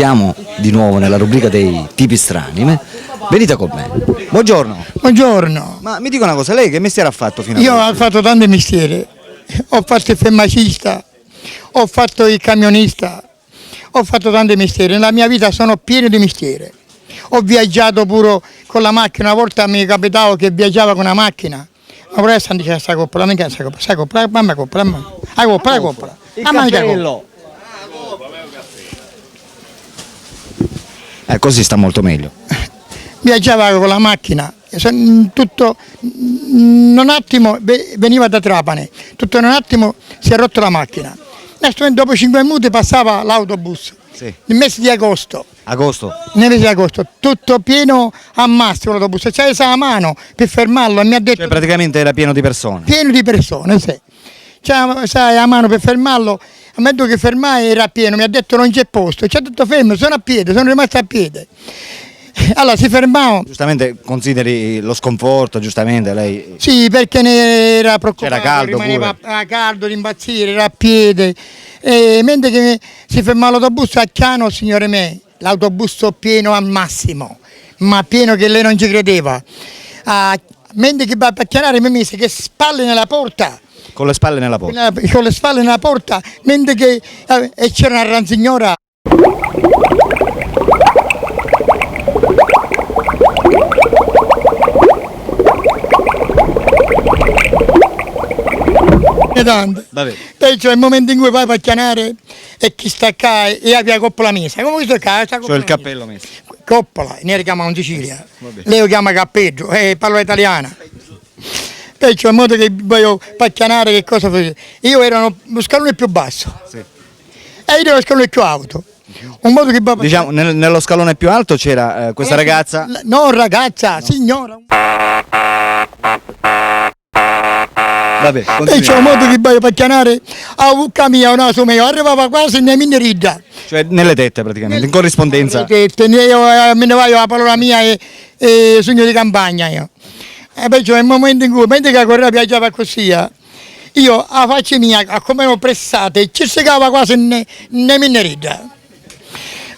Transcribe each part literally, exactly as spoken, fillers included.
Siamo di nuovo nella rubrica dei tipi strani. Me-, venite con me. Buongiorno. Buongiorno. Ma mi dica una cosa, lei che mestiere ha fatto fino ad Io oggi? Ho fatto tanti mestieri. Ho fatto il farmacista, ho fatto il camionista, ho fatto tanti mestieri. Nella mia vita sono pieno di mestieri. Ho viaggiato pure con la macchina. Una volta mi capitava che viaggiavo con una macchina. Ma pure adesso dice sta coppola, mica sta coppola, sta coppola, mamma coppola, mamma. La coppola, la coppola. Il cappello. Eh, così sta molto meglio. Viaggiava con la macchina, e se-, tutto in un attimo ve-, veniva da Trapani, tutto in un attimo si è rotto la macchina. Nel momento, dopo cinque minuti passava l'autobus, sì, nel mese di agosto. Agosto? Nel mese di agosto, tutto pieno al massimo l'autobus, e c'era la mano per fermarlo e mi ha detto... Cioè, praticamente era pieno di persone? Pieno di persone, sì. Cioè, sai, la mano per fermarlo, al momento che fermai era pieno, mi ha detto: "Non c'è posto", ci ha detto: "Fermo, sono a piedi, sono rimasto a piedi." Allora si fermava. Giustamente consideri lo sconforto, giustamente, lei... Sì, perché ne era preoccupato, c'era caldo, rimaneva pure, ah, caldo, di impazzire, era a piedi. E mentre che si fermava l'autobus a Chiano, signore me, l'autobus pieno al massimo, ma pieno che lei non ci credeva. Ah, mentre che va a Chianare mi mise che spalle nella porta. Con le spalle nella porta? Nella, con le spalle nella porta, mentre che, eh, e c'era una gran signora. E tanto. Vabbè. Perciò il momento in cui vai a Chianare e chi sta qua e avia coppola messa, come questo qua, sta... Cioè il cappello messo. Coppola, noi lo chiamiamo in Sicilia. Vabbè. Lei lo chiama cappello, eh, parlo italiano. Perciò in modo che voglio pacchianare che cosa facevo. Io ero uno scalone più basso. Sì. E io ero uno scalone più alto. Un modo che va... Diciamo, nel-, nello scalone più alto c'era, eh, questa ragazza? No, ragazza, signora. Vabbè, continua. E c'è un modo che voglio pacchianare a vucca mia, o naso mio, arrivava quasi nelle mille ride. Cioè nelle tette praticamente, in corrispondenza. Nelle tette, io, eh, me ne vado la parola mia e, e sogno di campagna io. E perciò nel momento in cui, mentre che la correva viaggiava così, eh, io la faccia mia, a come ero pressata, e ci segava quasi ne, ne minnerita.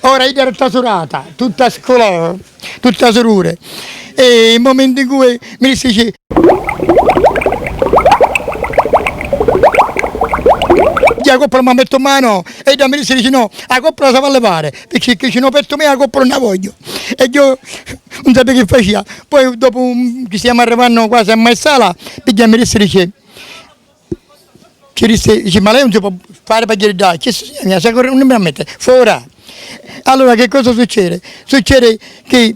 Ora io ero tutta surata, tutta scolata, tutta surure. E il momento in cui mi disse, dice, "La coppola mi metto in mano", e io mi disse, dice, "No, la coppola si fa levare, perché, perché se no petto me la coppola non la voglio." E io non sapevo che faceva. Poi dopo un, che stiamo arrivando quasi a Maessala, piglia e mi disse, dice, ci disse, dice, "Ma lei non si può fare per gridare." Ci signora mia, se non mi mette, "Fora." Allora che cosa succede? Succede che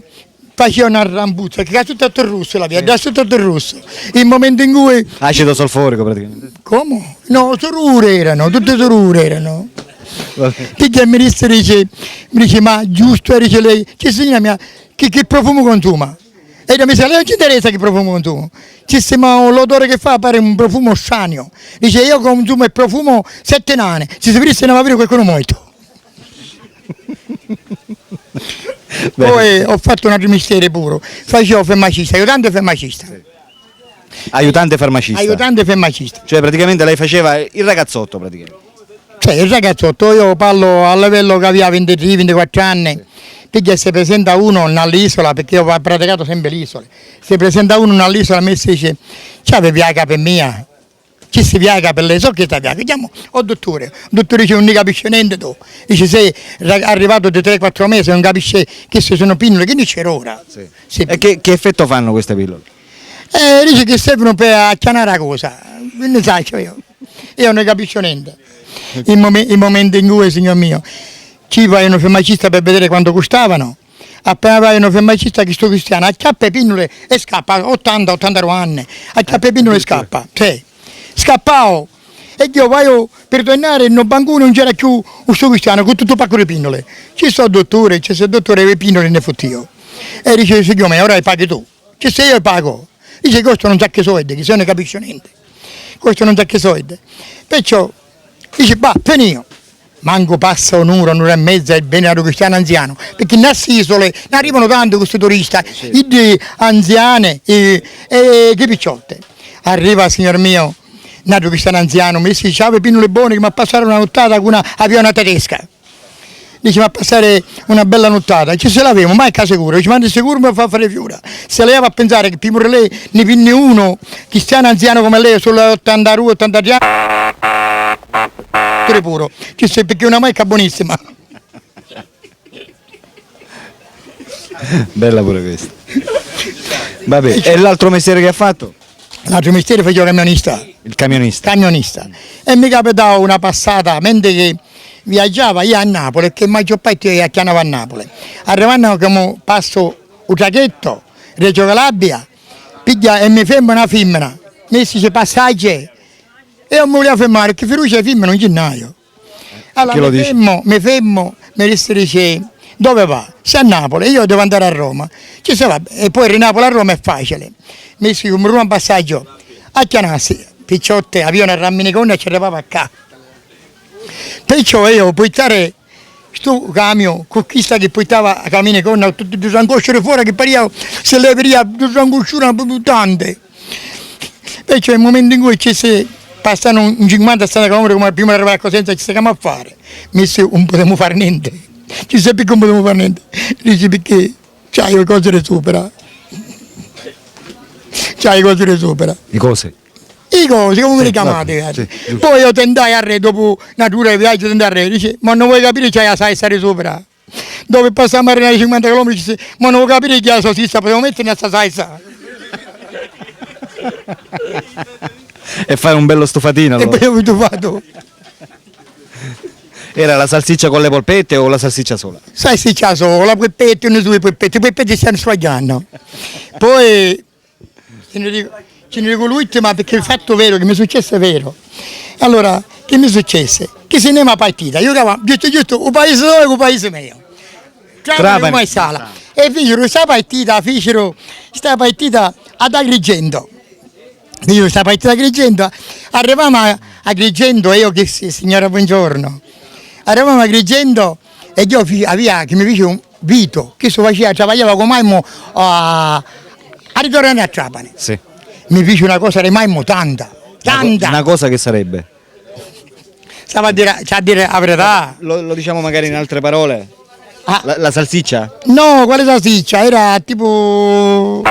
faceva una rambuzza, che era tutto rosso la via, era tutto rosso. Il momento in cui... Acido solforico praticamente. Come? No, sorure erano, tutte sorure erano. Vabbè. Piglia e mi disse, dice, mi dice, "Ma giusto", dice lei, "ci signora mia, che, che profumo consuma?" E io mi dice, "A lei non ci interessa che profumo consumo." Ci disse, "Ma l'odore che fa pare un profumo strano." Dice, "Io consumo il profumo settenane, se si vedesse ne va a vedere qualcuno morto." Poi ho fatto un altro mestiere pure, facevo farmacista, aiutante farmacista. Aiutante farmacista. Aiutante farmacista. Cioè praticamente lei faceva il ragazzotto praticamente. Cioè, il ragazzotto, io parlo a livello che aveva ventitré, ventiquattro anni, sì, perché se presenta uno all'isola, perché io ho praticato sempre l'isola, se presenta uno all'isola e mi dice, "Ci avevi la capa mia?" "Ci si via la capa, lei so che sta via, chiamo al dottore." Il dottore dice, "Non ne capisce niente tu." Dice, "Sei ra-, arrivato di tre quattro mesi, non capisce che se sono pillole, che ne c'era ora?" Sì. Sì. E che, che effetto fanno queste pillole? Eh, dice che servono per acchianare la cosa, non ne saccio io. Io non ne capisco niente. Il momen-, il momento in cui, signor mio, ci vai in un farmacista per vedere quanto costavano, appena vai in un farmacista, che sto cristiano acchiappa le pinnole e scappa, ottanta, ottantadue anni, acchiappa le pinnole e scappa, sì. Scappavo. E io vado per tornare, in un bancone non c'era più sto cristiano con tutto un pacco di pinnole. Ci sto il dottore, ci sto il dottore, le pinnole ne fottio. E dice, "Signor mio, ora le paghi tu." Ci sto io e pago. Dice, "Questo non sa che soldi, che se non ne capisce niente. Questo non sa che soldi." Perciò dice, "Bah, finio." Manco passa un'ora, un'ora e mezza e vene un cristiano anziano, perché in queste isole ne arrivano tanti questi turisti, sì, iddi anziani e, e che picciotte. Arriva, signor mio, un altro cristiano anziano, mi dice, "Ciao, Peppino, le buone, che mi ha passato una nottata con una, aveva una tedesca." Dici, ma passare una bella nuttata, ci se l'avemu, mai ca sicuro, dici, ma di sicuro mi fa fare fiura. Se lei va a pensare che prima di lei ne vinni uno, cristiano anziano come lei, solo ottantadue, ottantatré anni, pure, ci sei perché una manica buonissima. Bella pure questa. Vabbè, e l'altro mestiere che ha fatto? L'altro mestiere facevo camionista. Il camionista. Camionista. E mi capitava una passata, mentre che viaggiava io a Napoli, che maggior parte io acchianavo a Napoli. Arrivando come passo un traghetto, Reggio Calabria, piglia e mi ferma una femmina, mi dice passaggio, e io mi volevo fermare, che fiducia di femmina non ce n'aio. Allora mi fermo, mi fermo, mi disse, dice, dove va? Se a Napoli, io devo andare a Roma. Ci se va, e poi di Napoli a Roma è facile. Mi disse, un primo passaggio, acchianassi, picciotte, aveva una ramminicona e ci arrivava a ca. Perciò io puoi stare stu camion cu chista chi puitava a camina con tutti dui sangosciuri fora chi paria se le veria dui sangosciuri tante. Perciò il momento in cui ci si passano un cinquanta sessanta chilometri come prima di arrivare a Cosenza ci si chiama a fare, mi si non possiamo fare niente, ci si perché non possiamo fare niente, dici perché c'hai le cose di sopra, c'hai le cose di sopra. Di cose? I cosi, comu vi li chiamati? Poi io tentai a re, dopu na dura di viaggio tentai a re, dici, ma non vuoi capire c'hai la salsa di sopra? Dopo passammo a Renare cinquanta chilometri, dici, ma non vuoi capire che la salsiccia possiamo mettere nella salsa? E fai un bello stufatino. E poi ho stufato. Era la salsiccia con le polpette o la salsiccia sola? Salsiccia sola, polpette, non so i polpetti, i polpetti stanno sbagliando. Poi Ci ne dico, ci ne dico l'ultima perché il fatto vero che mi è successo è vero. Allora, che mi successe? Che se ne va partita, io giusto giusto, un paese loro e un paese mio. Trapani. Mai sala. E fecero sta partita, fecero sta partita ad Agrigento. Fecero sta partita ad Agrigento, arrivavamo a Agrigento, io che signora buongiorno, arrivavamo a Agrigento e io avia che mi fece un Vito, chistu facia, travagliava cu Maimo a, a ritornare a Trapani. Sì. Mi fici una cosa di Maimo tanta, tanta. Una cosa che sarebbe? Stava a dire, c'ha a dire la verità. Lo, lo diciamo magari in altre parole? Ah. La, la salsiccia? No, quale salsiccia? Era tipo...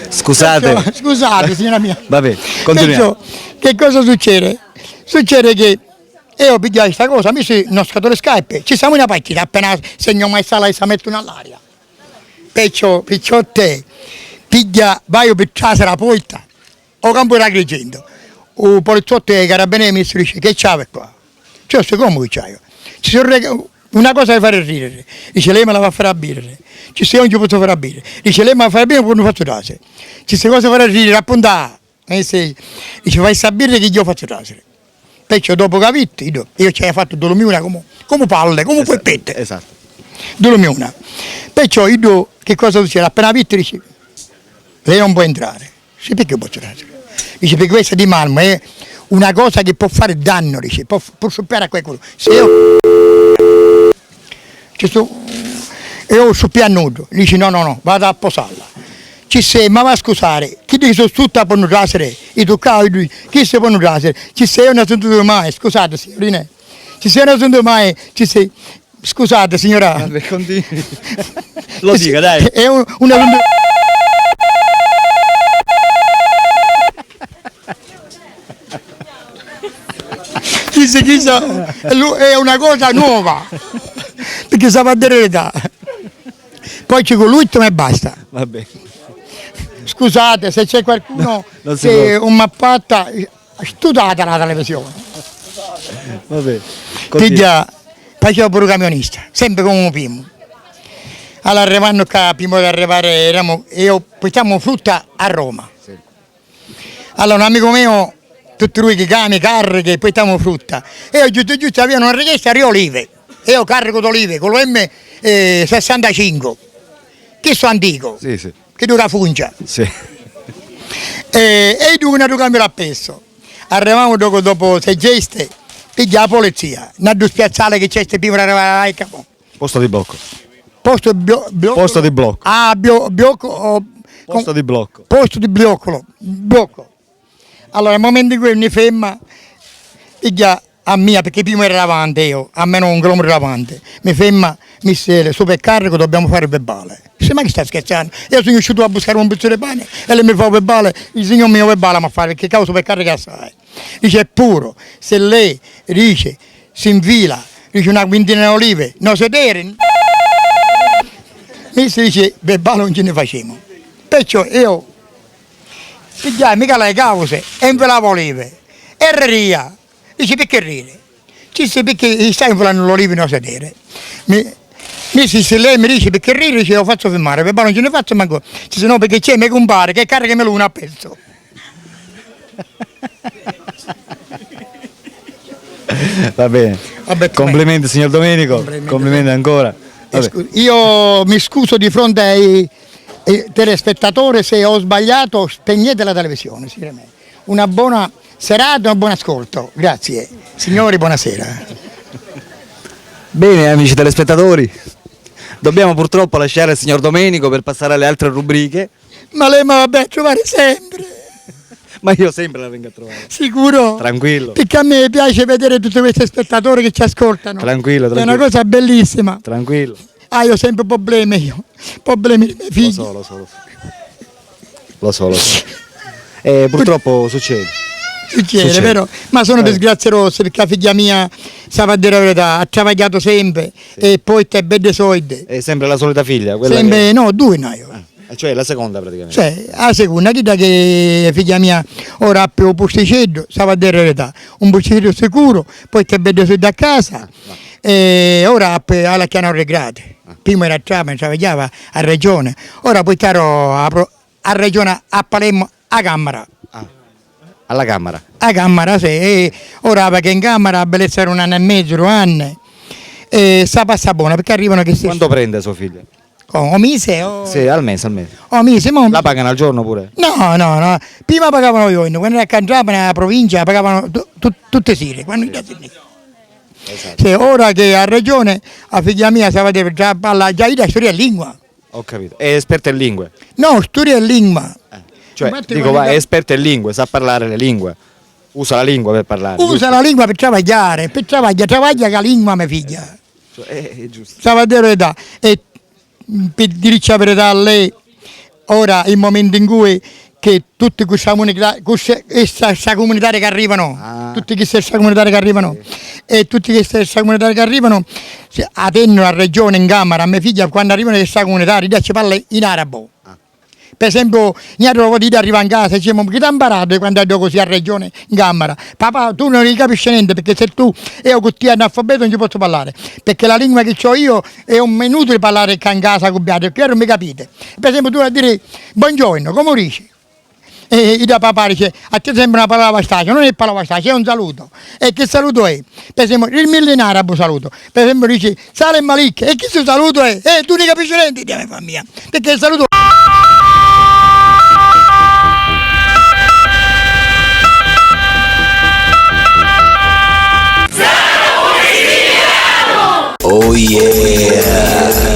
Scusate. Scusate, signora mia. Vabbè, continuiamo. Perciò, che cosa succede? Succede che io pigliai sta cosa, mi si no scatole scarpe, ci siamo in una partita, appena segno mai sala e sa mettono all'aria. Perciò, perciò te piglia, vai per trasere la porta, o campo da Agrigento, o poliziotto e i carabinieri mi dice che c'ave qua? Cioè, secondo che c'hai? Ci sono una cosa da fare ridere, dice lei me la va a fare a bere, ci sei io non ci posso fare a bere, dice lei me la fa a bere quando faccio trasere, ci sei cose da fare ridere, appunta, eh, se, dice fai sapere che io faccio trasere, perciò dopo che ha visto io, io ci hai fatto dormire una come, come palle, come polpette, esatto. Dormire una, perciò io che cosa succede, appena ha visto dice lei non può entrare. Sì, perché posso trasere? Dice, perché questa di marmo è una cosa che può fare danno, dice, può, può scoppiare a qualcuno. Se io ci sto, io sto più a nudo, dice, no, no, no, vado a posarla. Ci sei, ma va a scusare, chi dice sono tutta ponno trasere, i toccava, chi se ponno trasere, ci sei, io non sento mai, scusate signorine, ci sei, non sento mai, ci sei, Scusate signora. Vabbè, continui. Lo dica, dai. È un, una... Chissà, chissà, è una cosa nuova, perché stava a dire verità. Poi ci con l'ultimo e basta. Vabbè. Scusate se c'è qualcuno che non mi appatta, Studiata la televisione. Vabbè. Pigghia, facevo pure camionista, sempre come un primo. Allora arrivando qua, prima di arrivare, eravamo, io portiamo frutta a Roma. Allora un amico mio, tutti lui che cani, carri, che portiamo frutta. E io giusto giusto avevano una richiesta di olive. E io carico d'olive con l'M sessantacinque. Questo antico. Sì, sì. Che dura fungia. Sì. E, e i due ne cambio appresso. Arrivavamo dopo, dopo sei geste, piglia la polizia, na ddu spiazzale che c'è ste prima di arrivare a Capo. Posto di blocco. Posto di blocco. Posto di blocco. Ah, bio, blocco. Oh, posto di blocco. Posto di blocco. Blocco. Allora, nel momento in cui mi ferma, Pigghia a mia, picchì prima era davanti io, almenu un chilometru davanti. Mi ferma, Missele, sto per carico, dobbiamo fare il verbale. Dice, ma chi sta scherzando? Io sono uscito a buscare un pezzo di pane e lei mi fa il verbale, il signor mio verbale mi fa, perché causa per carico assai. Dice, è puro, se lei dice, si infila, dice una quintina di olive, no se dere. Missele dice, verbale non ce ne facciamo. Perciò io pigliai, mica le cause, e infilavo olive. E riria. Dice, perché ride? Ci dice, perché stai infilando l'olive in sedere. Mi, mi se, se lei mi dice perché ride, dice, lo faccio fermare, per non ce ne faccio manco. Dice, no, perché c'è mio compare che carica melone a pezzo. Va bene. Vabbè, complimenti, signor Domenico. Complimenti, complimenti ancora. Vabbè. Io mi scuso di fronte ai, ai telespettatori se ho sbagliato, spegnete la televisione, sicuramente. Una buona serata e un buon ascolto. Grazie. Signori, buonasera. Bene, amici telespettatori, dobbiamo purtroppo lasciare il signor Domenico per passare alle altre rubriche. Ma lei mi va a trovare sempre. Ma io sempre la vengo a trovare. Sicuro? Tranquillo. Perché a me piace vedere tutti questi spettatori che ci ascoltano. Tranquillo, tranquillo. È una cosa bellissima. Tranquillo. Ah, io ho sempre problemi io. Problemi di mio figlio. Lo so, lo so, lo so. Lo so, lo so. Eh, purtroppo succede. Succede, succede, vero? Ma sono eh. disgrazie rosse perché la figlia mia, stava a dire la verità, ha travagliato sempre sì. E poi te belle soldi. È sempre la solita figlia? Quella sempre, che... no, due no io. Ah, cioè la seconda praticamente. Cioè, la seconda, chi da che figlia mia ora ha più un posticeddo, stava a dire la verità, un posticeddo sicuro, poi te belle soldi a casa ah, e ora ha più alla chiana regrate. Ah. Prima era a Trapani, travagliava a regione, ora poi caro a, pro, a regione a Palermo a Cammara. Ah, alla Cammara? A Cammara, sì. E ora perché in Cammara a bellezza era un anno e mezzo, due anni. E sta passa buona perché arrivano che si... Quanto prende sua figlia? Oh, o mese o... Sì, al mese, al mese. O mese, ma... La pagano al giorno pure? No, no, no. Prima pagavano i giorni, quando era a Cammara, nella provincia, pagavano tu, tu, tutte sere, quando sì. Esatto. Sì, ora che ha ragione, la figlia mia stava già, già io da storia e lingua. Ho capito. È esperta in lingue? No, storia e lingua. Eh. Cioè, infatti, dico, va, è esperta in lingue, sa parlare le lingue. Usa la lingua per parlare. Usa giusto? La lingua per travagliare, per travagliare, travaglia con la lingua, mia figlia. Cioè, è, è giusto. Stava a dire la verità. E mm, per dirci la verità a lei, ora, il momento in cui che tutti questi comunitari che arrivano, ah, tutti questi extracomunitari che arrivano sì. E tutti questi extracomunitari che arrivano, a tenno la regione in camera a mia figlia quando arrivano gli extracomunitari, io ci parlo in arabo. Ah. Per esempio, niatri voti arriva in casa e diciamo, chi ti ha imparato quando hai così a regione in camera? Papà, tu non ne capisci niente perché se tu e io con ti analfabeto non ci posso parlare, perché la lingua che ho io è un minuto di parlare qua in casa con Beato, perché non mi capite. Per esempio, tu a dire buongiorno, come dici? E io da papà dice, a te sembra una parola vastaggia, non è parola vastaggia, è un saluto. E che saluto è? Per esempio, il millinare a saluto. Per esempio dice, Salam alaikum, e chi sto saluto è? Eh, tu ne capisci niente, Dio mio, famiglia. Perché il saluto... Oh yeah!